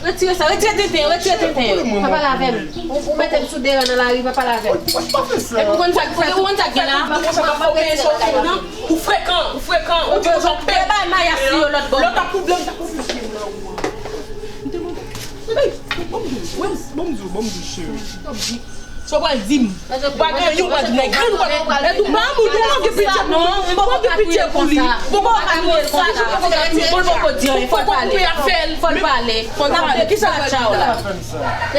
Retire sa, retire tenten yo, retire tenten yo. Pa pale avè m. Ou, ou mete m sou deran nan lari, pa pale avè m. Epi ou konn sa k fèt, ou konn sa k gen la. Ou frekan, ou frekan, ou di konsa w pè. Bay mayas li yo lòt bò. Lòt ap pwoblèm, sa konfyans li nan ou an. M te mande. Ey, bon m di w, bon m di w, bon m di w, cheri. Sa w pral di m? Pa gen anyen w pral di m, nèg. Anyen w pral di m. Epi w pa moun, ou manke pitye pou li. Ou manke pitye pou li. Ou poko ka touye l konsa. Ou poko ka touye l konsa. Ou poko ka touye l konsa. Ou poko ka touye l konsa. Ou poko koupe afè l. Fò l pale. Fò l pale. Kisa w pral di la?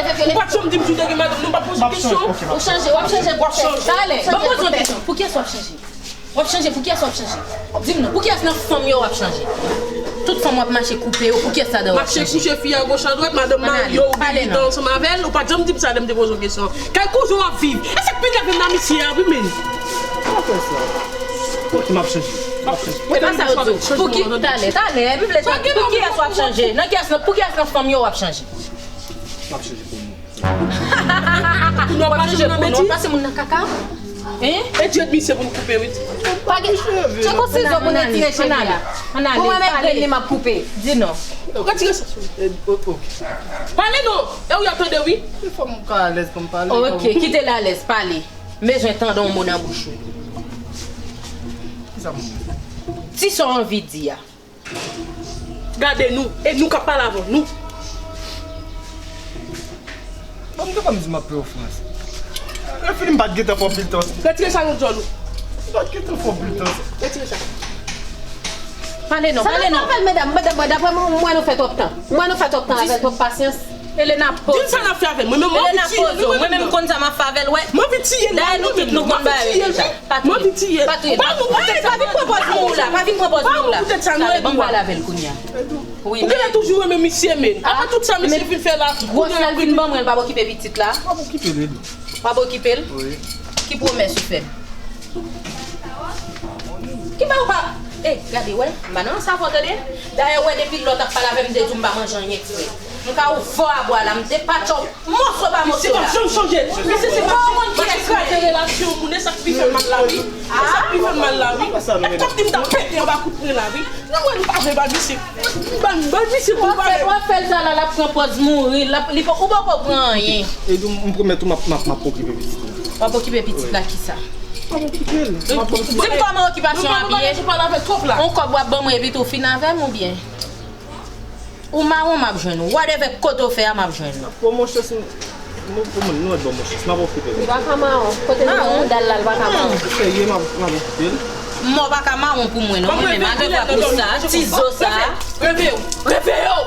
Ou pa t janm di m si w te gen madanm, nou pa t poze kesyon. Ou chanje, w ap chanje pou kiyès? Talè, ban m poze yon kesyon. Pou kiyès w ap chanje? W ap chanje, pou kiyès w ap chanje? Di m non, pou kiyès nan fanm yo w ap chanje? Tout fanm w ap mache koupe yo, pou kiyès ladan w ap chanje? Mache kouche fi a goch a dwat, madanm marye w, ou gen ansanm avè l, ou pa t janm di m sa lè m te poze w kesyon. Kay kouzin w ap viv. E sa k pi nève m nan misye a, wi, men. Ou pa fè sa. Ok, m ap chanje. M ap chanje. E pa sa yo di w. Pou ki, talè, talè, pou kiyès w ap chanje? Nan kiyès, pou kiyès nan fanm yo w ap chanje? M ap chanje pou mwen. Pou nou ap pase moun nan bedi? Pase moun nan kaka? Hein? E djèt misye pou n koupe, wi. Pa gen, tcheko sizo pou n retire cheve a. Pou mwen menm grenn li m ap koupe. Di non. Retire sa sou. Pale non. E ou y ap tande, wi. Fò m ka alèz pou m pale. Ok, kite l alèz, pale. M bezwen tande yon mo nan bouch ou. Kisa pou m di? Di sa w anvi di a. Gade nou, e nou k ap pale avè w, nou. Bon, m te konn di m ap peye w frans. Lè fini, m pa t gentan fè w pil tòs. Retire sa nan djòl ou. M pa t gentan fè w pil tòs. Retire sa. Pale non, pale non. Sa pa fè l, medam, medam, daprè mwen, mwen nou fè twòp tan. Mwen nou fè twòp tan avè l, twòp pasyans. Elena, poze w. Di m sa n ap fè avè l. Mwen menm, mwen anvi tiye l, wi, mwen menm. Mwen menm konn sa m ap fè avè l, wè. Mwen anvi tiye l, mwen menm. Dayè nou tout nou konn bagay yo deja. Pa touye l. Mwen anvi tiye l. Pa touye l. Pa vin pran pòz moun la. Pa vin pran pòz moun la. Talè, ban m pale avè l kounye a. Wi, men. Ou genlè toujou renmen misye, men. Apre tout sa misye fin fè la, kounye a l vin ban mwen, l pa okipe pitit la. W ap okipe l, wi. W ap okipe l? Wi. Ki pwomès ou fè m? Ki fè ou pa, e, gade, wè, m pa nan sa fò tande. Dayè, wè, depi lò w t ap pale avè m, m te di w m pa manje anyen eksprè. M ka ouvè w a bwa la, m depatche w moso pa moso la. Misye p ap janm chanje. Misye se pa, ou konn kiyès mwen ye? Kraze relasyon moun, e sa k pi fè m mal la, wi. E sa k pi fè m mal la, wi. E t ap di m t ap pete anba kout pwen la, wi. Nou wè nou pa vle ba misye. Ban, ban misye tou pale. W ap fè l sa la, l ap pran pòz mouri, l ap, li, ou poko pran anyen. E m, m pwomèt ou m ap, m ap, m ap okipe pitit la. W ap okipe pitit la kisa? M ap okipe l. M ap okipe l. Di m kòman okipasyon ap ye? Ou pale avè l twòp la. On kòb w ap ban mwen epi tou fin avè m oubyen? Ou mawon m ap jwenn ou. Whatever kote w fè a m ap jwenn ou. Bon, monchè, si m, bon, bon, nou wè, bon, monchè, si m ap okipe l. Li pa ka mawon. Kote nou gen moudal la, li pa ka mawon. Serye, m ap, m ap okipe l. Mò pa ka mawon pou mwen, non. Mwen menm, malgre vwa pou sa, ti zo sa. Reveye w, reveye w,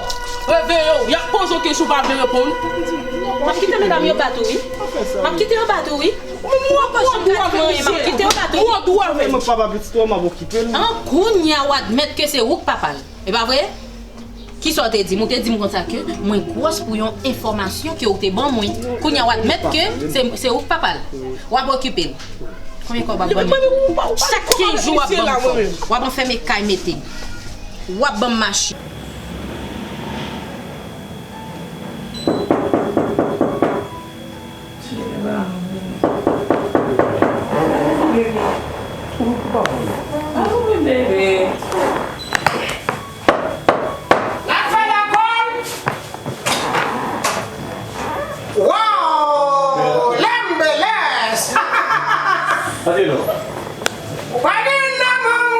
reveye w. Y ap poze w kesyon, w pa vle reponn. M ap kite medam yo bat ou, wi. M ap kite yo bat ou, wi. Ou pa janm ka di m anyen, m ap kite yo bat ou, wi. Mwen papa pitit ou, m ap okipe l. An, kounye a w admèt ke se ou k papa l. E pa vre? Kisa w te di m? Ou te di m konsa ke mwen gwòs pou yon enfòmasyon ke w te ban mwen. Kounye a w admèt ke se, se ou k papa l. W ap okipe l. Konbyen kòb w ap ban mwen? Chak kenz jou w ap ban m kòb. W ap anfème kay mete m. W ap ban m machin. L ap fè lakòl. Wow! Lembelès! Antre non. Ou pa gen nan men w.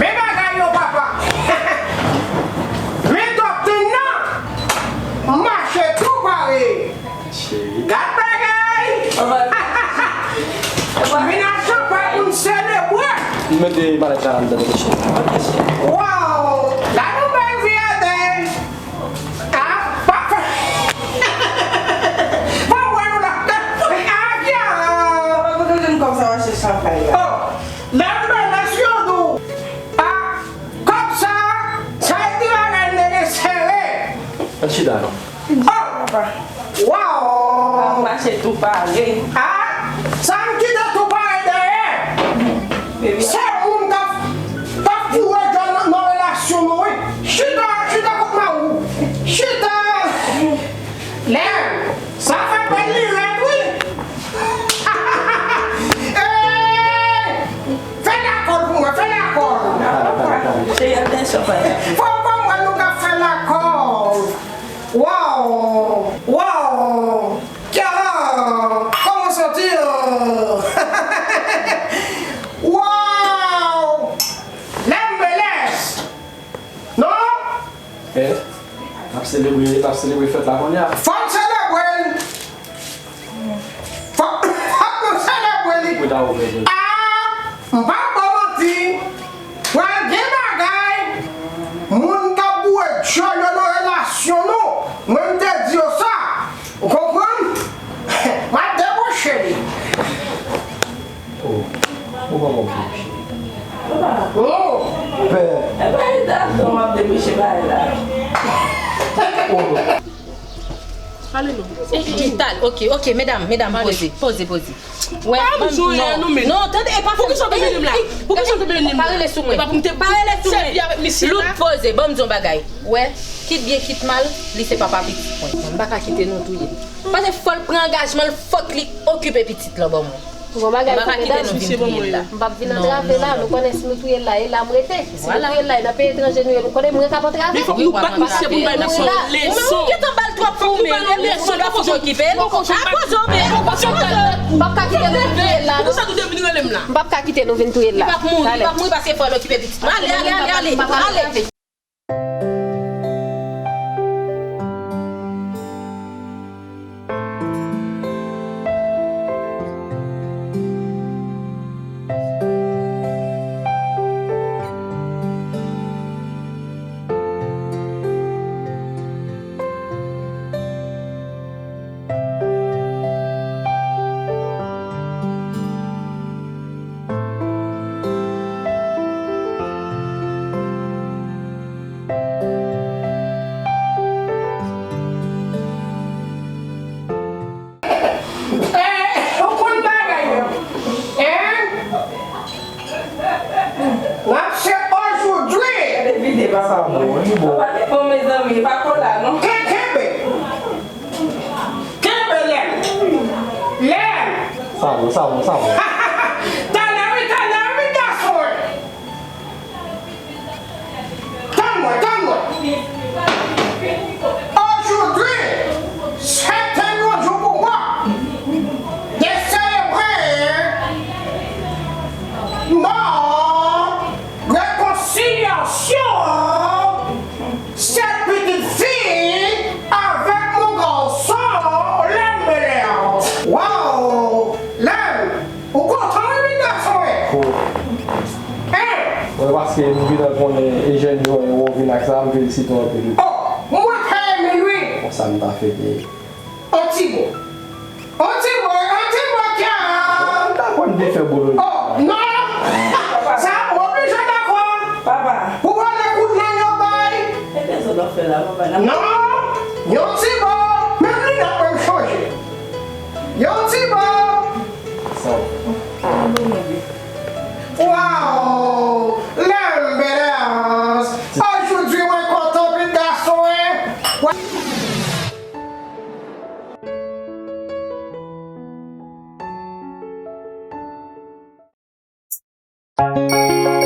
Men bagay yo, papa. Men dòkten nan mache tou pare. Gad bagay! Vin ak chanpay pou n selebre! M mete malèt la anndan, mete cheri. Wow! Gad yon bèl vi atè! Ah, pa fè. Pa wè nou la. Ah, kya. Pa kote vin kòm sa mache chanpay la. Oh, lè m bèl, lè sou yon dou. Ah, kòm sa, sa e ti bagay nèg sere. Ann chita non. Oh! Wow! Ap mache tou pare. Ah! Sa m kite tou pare dèyè. Se moun k ap, k ap foure djòl nan, nan relasyon nou, wi. Chita, chita kot mari w. Chita. Lè, sa fè bèl li rèd, wi. Ey! Fè lakòl pou mwen, fè lakòl. Cheri, al dèyè chòf la. Fò m ban mwen nou ka fè lakòl. Wow! Wow! Kiara, comment ça dire? Wow! Lembelès! Non? Eh, n ap selebre, n ap selebre fèt la kounye a. Fò n selebre l! Fò, fòk nou selebre li. Pou ta ouvè dlo. Ah, m p ap ba w manti. Pral gen bagay. Moun k ap boure djòl yo nan relasyon nou. Mwen m te di yo sa. Ou konprann? M ap debouche li. Oh, ou pa manke, cheri. Oh. Pè. Pale non. E, e, tal, ok, ok, medam, medam, poze, poze, poze. Wè, pa m jwe non, non, tande, e pa fè. Poukisa w te vini m la? Poukisa w te vini m la? Pa rele sou mwen. E pa pou m te pa rele sou mwen. Lout poze, ban m di yon bagay. Wè, kit byen, kit mal, li se papa pitit mwen. Mwen m pa ka kite nou touye l. Paske fò l pran angajman l, fòk li okipe pitit lan ban mwen. Bon bagay, mwen pa ka kite nou vin touye l la. M p ap vin antrave la, nou konnen si nou touye l la, e la m rete. Si nou touye l la, e nan peyi etranje nou ye, nou konnen mwen k ap antrave. Men fòk nou bat misye pou n bay misye yon leson. Ou gentan ba l twòp pou men, e leson l ap fòk okipe l. Akoz ou men. M p ap ka kite nou vin touye l la, non. Poukisa nou te vin rele m la? M p ap ka kite nou vin touye l la. Li p ap mouri, li p ap mouri paske fò l okipe pitit mwen. Ale, ale, ale, ale, ale. Eh, ou konn bagay yo. Hein? N ap se ojodwi. Gade vide papa mwen. Papa te bon, mezanmi, pa kola non. Ken-, kenbe. Kenbe lèm. Lèm. Sa bon, sa bon, sa bon. Talè wi, talè wi, gason. Tann mwen, tann mwen. Ojodwi, se te yon jou pou mwen. De selebre mò, rekonsilyasyon, sèt pitit fi avèk mon gason, Lèm Belè. Waw! Lèm, ou kontan wi, gason, wi. Hein? Mwen paske m vin konnen e jèn jan w vin ak sa, m felisite w anpil wi. Oh, mwen ta renmen l wi. Bon, sa m ta fè byen. On ti mo. On ti mo, on ti mo, Kya. Mwen ta konn byen fè bolo. Oh, non. Sa, m oblije dakò. Papa. Pou wè lè kout lang yo bay. E dezòd w ap fè la, papa, n ap. Non. Yon ti mo. Menm li n ap menm chanje. Yon ti mo. Sa. Wow! Lèm Belè. Ojodwi mwen kontan pi gason, hein?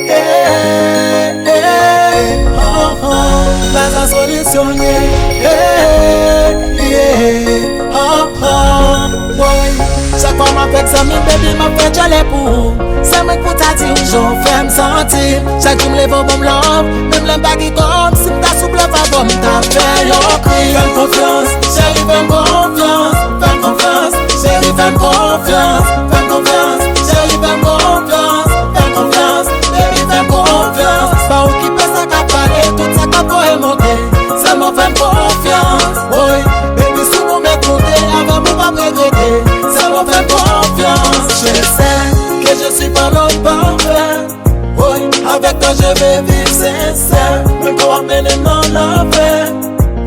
Yeah, yeah, oh, oh. Baz la solisyon ye. Yeah, yeah, oh, oh. Woy. Chak fwa m avèk zanmi m, baby, m ap fè djòlè pou ou. Se mwen k pou ta di w jan w fè m santi. Chak jou m leve w ban m love, menm lè m pa gen kòb, si m ta sou blòf avè w, m ta fè yon krim. Fè m konfyans, cheri, fè m konfyans. Fè m konfyans, cheri, fè m konfyans. Fè m konfyans, cheri, fè m konfyans. Fè m konfyans, baby, fè m konfyans. Pa okipe sa k ap pale, tout sa k ap voye monte. Sèlman fè m konfyans. Woy, baby, si w nou met monte, avè m ou p ap regrete. Sèlman fè m konfyans. Je sais que je suis pas l'homme parfait. Woy, avèk twa je vais vivre sincère. Menm lè w ap mennen m nan lanfè.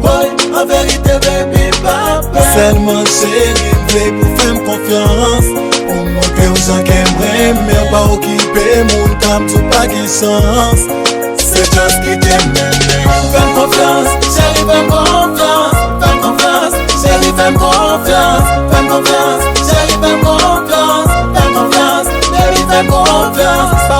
Woy, an verite, baby, pa pè. Sèlman cheri, m vle pou fè m konfyans. Pou m montre w jan ke m renmen w, pa okipe moun k ap di w pa gen chans. Se just kite m mennen w. Fè m konfyans, cheri, fè m konfyans. Fè m konfyans, cheri, fè m konfyans. Fè m konfyans, cheri, fè m konfyans. Fè m konfyans, baby, fè m konfyans. Pa